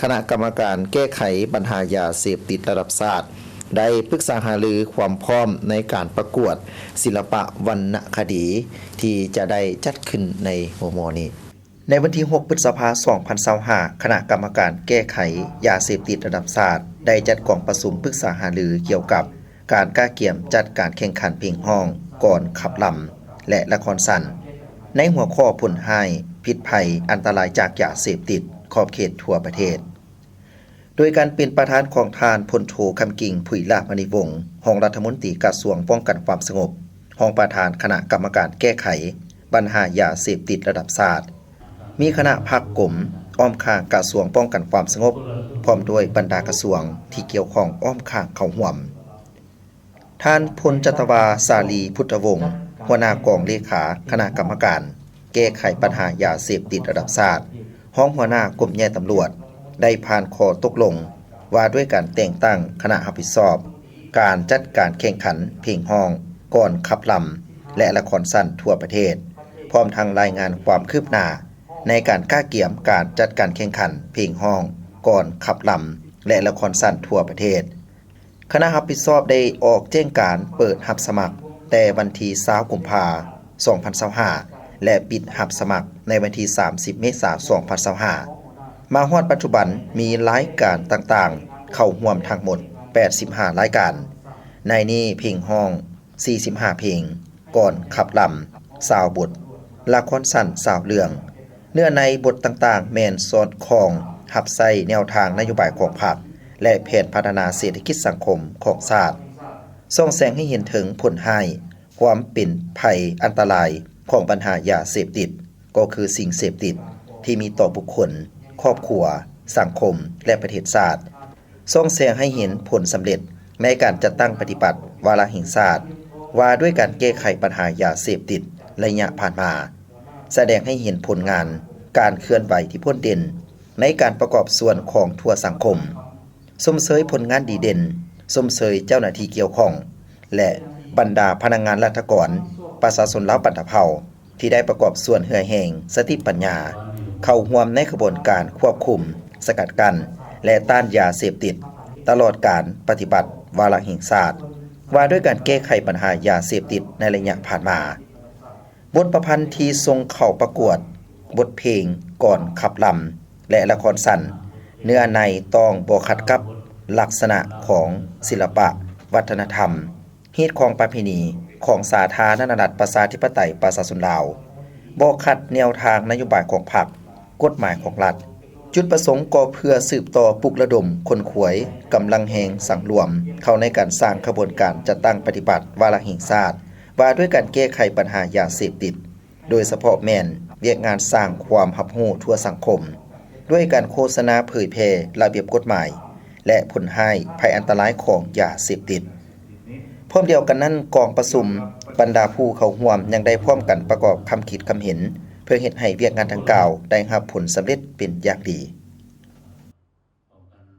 ຄະນະກຳມະການແກ້ໄຂບັນຫາຢາເສບຕິດລະດັບຊາດ ໄດ້ປຶກສາຫາລືຄວາມພ້ອມໃນການປະກວດສິລະປະວັນນະຄະດີ ທີ່ຈະໄດ້ຈັດຂຶ້ນໃນຫົວຂໍ້ນີ້. ໃນວັນທີຫົກ ພຶດສະພາ ສອງພັນຊາວຫ້າ ຄະນະກຳມະການແກ້ໄຂຢາເສບຕິດລະດັບຊາດ ໄດ້ຈັດກອງປະຊຸມປຶກສາຫາລືກ່ຽວກັບການກະກຽມຈັດການແຂ່ງຂັນເພງຮ້ອງ, ກອນ, ຂັບລຳ ແລະ ລະຄອນສັ້ນ ໃນຫົວຂໍ້ຜົນຮ້າຍ, ພິດໄພ, ອັນຕະລາຍຈາກຢາເສບຕິດ ຂອບເຂດທົ່ວປະເທດ. ໂດຍການເປັນປະທານຂອງທ່ານ ພົນໂທ ຄຳກິ່ງ ຜຸຍລາມະນີວົງ ຮອງລັດຖະມົນຕີກະຊວງປ້ອງກັນຄວາມສະຫງົບ, ຮອງປະທານຄະນະກຳມະການແກ້ໄຂບັນຫາຢາເສບຕິດລະດັບຊາດ, ມີຄະນະພັກກົມອ້ອມຂ້າງກະຊວງປ້ອງກັນຄວາມສະຫງົບ ພ້ອມດ້ວຍບັນດາກະຊວງທີ່ກ່ຽວຂ້ອງອ້ອມຂ້າງເຂົ້າຮ່ວມ. ທ່ານ ພົນຈັດຕະວາ ສາລີ ພຸດທະວົງ ຫົວໜ້າກອງເລຂາຄະນະກຳມະການແກ້ໄຂບັນຫາຢາເສບຕິດລະດັບຊາດ, ຮອງຫົວໜ້າກົມໃຫຍ່ຕຳຫຼວດ ໄດ້ຜ່ານຂໍ້ຕົກລົງວ່າດ້ວຍການແຕ່ງຕັ້ງຄະນະຮັບຜິດຊອບການຈັດການແຂ່ງຂັນເພງຮ້ອງ, ກອນ, ຂັບລຳ ແລະ ລະຄອນສັ້ນທົ່ວປະເທດ, ພ້ອມທັງລາຍງານຄວາມຄືບໜ້າໃນການກະກຽມການຈັດການແຂ່ງຂັນເພງຮ້ອງ, ກອນ, ຂັບລຳ ແລະ ລະຄອນສັ້ນທົ່ວປະເທດ. ຄະນະຮັບຜິດຊອບໄດ້ອອກແຈ້ງການເປີດຮັບສະໝັກແຕ່ວັນທີຊາວ ກຸມພາ ສອງພັນຊາວຫ້າ ແລະ ປິດຮັບສະໝັກໃນວັນທີສາມສິບ ເມສາ ສອງພັນຊາວຫ້າ. ມາຮອດປັດຈຸບັນມີລາຍການຕ່າງໆເຂົ້າຮ່ວມທັງໝົດ ແປດສິບຫ້າ ລາຍການ, ໃນນີ້ເພງຮ້ອງ ສີ່ສິບຫ້າ ເພງ, ກອນ, ຂັບລຳ ຊາວ ບົດ, ລະຄອນສັ້ນ ຊາວ ເລື່ອງ. ເນື້ອໃນບົດຕ່າງໆແມ່ນສອດຄ່ອງຮັບໃຊ້ແນວທາງນະໂຍບາຍຂອງພັກ ແລະ ແຜນພັດທະນາເສດຖະກິດສັງຄົມຂອງຊາດ, ສ່ອງແສງໃຫ້ເຫັນເຖິງຜົນຮ້າຍ, ຄວາມເປັນໄພອັນຕະລາຍຂອງບັນຫາຢາເສບຕິດ, ກໍຄືສິ່ງເສບຕິດທີ່ມີຕໍ່ບຸກຄົນ, ຄອບຄົວ, ສັງຄົມ ແລະ ປະເທດຊາດ. ສ່ອງແສງໃຫ້ເຫັນຜົນສຳເລັດໃນການຈັດຕັ້ງປະຕິບັດວາລະແຫ່ງຊາດ ວ່າດ້ວຍການແກ້ໄຂບັນຫາຢາເສບຕິດໄລຍະຜ່ານມາ, ສະແດງໃຫ້ເຫັນຜົນງານການເຄື່ອນໄຫວທີ່ພົ້ນເດັ່ນໃນການປະກອບສ່ວນຂອງທົ່ວສັງຄົມ, ຊົມເຊີຍຜົນງານດີເດັ່ນ, ຊົມເຊີຍເຈົ້າໜ້າທີ່ກ່ຽວຂ້ອງ ແລະ ບັນດາພະນັກງານລັດຖະກອນ, ປະຊາຊົນລາວບັນດາເຜົ່າ ທີ່ໄດ້ປະກອບສ່ວນເຫື່ອແຮງສະຕິປັນຍາ ເຂົ້າຮ່ວມໃນຂະບວນການຄວບຄຸມ, ສະກັດກັ້ນ ແລະ ຕ້ານຢາເສບຕິດ ຕະຫຼອດການປະຕິບັດວາລະແຫ່ງຊາດ ວ່າດ້ວຍການແກ້ໄຂບັນຫາຢາເສບຕິດໃນໄລຍະຜ່ານມາ. ບົດປະພັນທີ່ສົ່ງເຂົ້າປະກວດ, ບົດເພງ, ກອນ, ຂັບລຳ ແລະ ລະຄອນສັ້ນ, ເນື້ອໃນຕ້ອງບໍ່ຂັດກັບລັກສະນະຂອງສິລະປະວັດທະນະທຳ, ຮີດຄອງປະເພນີຂອງສາທາລະນະລັດ ປະຊາທິປະໄຕ ປະຊາຊົນລາວ, ບໍ່ຂັດແນວທາງນະໂຍບາຍຂອງພັກ, ກົດໝາຍຂອງລັດ. ຈຸດປະສົງກໍເພື່ອສືບຕໍ່ປຸກລະດົມຂົນຂວາຍກຳລັງແຮງສັງລວມ ເຂົ້າໃນການສ້າງຂະບວນການຈັດຕັ້ງປະຕິບັດວາລະແຫ່ງຊາດ ວ່າດ້ວຍການແກ້ໄຂບັນຫາຢາເສບຕິດ, ໂດຍສະເພາະແມ່ນວຽກງານສ້າງຄວາມຮັບຮູ້ທົ່ວສັງຄົມ ດ້ວຍການໂຄສະນາເຜີຍແຜ່ລະບຽບກົດໝາຍ ແລະ ຜົນຮ້າຍໄພອັນຕະລາຍຂອງຢາເສບຕິດ. ພ້ອມດຽວກັນນັ້ນ, ກອງປະຊຸມບັນດາຜູ້ເຂົ້າຮ່ວມຍັງໄດ້ພ້ອມກັນປະກອບຄຳຄິດຄຳເຫັນ ເພື່ອເຮັດໃຫ້ວຽກງານດັ່ງກ່າວໄດ້ຮັບຜົນສຳເລັດເປັນຢ່າງດີ.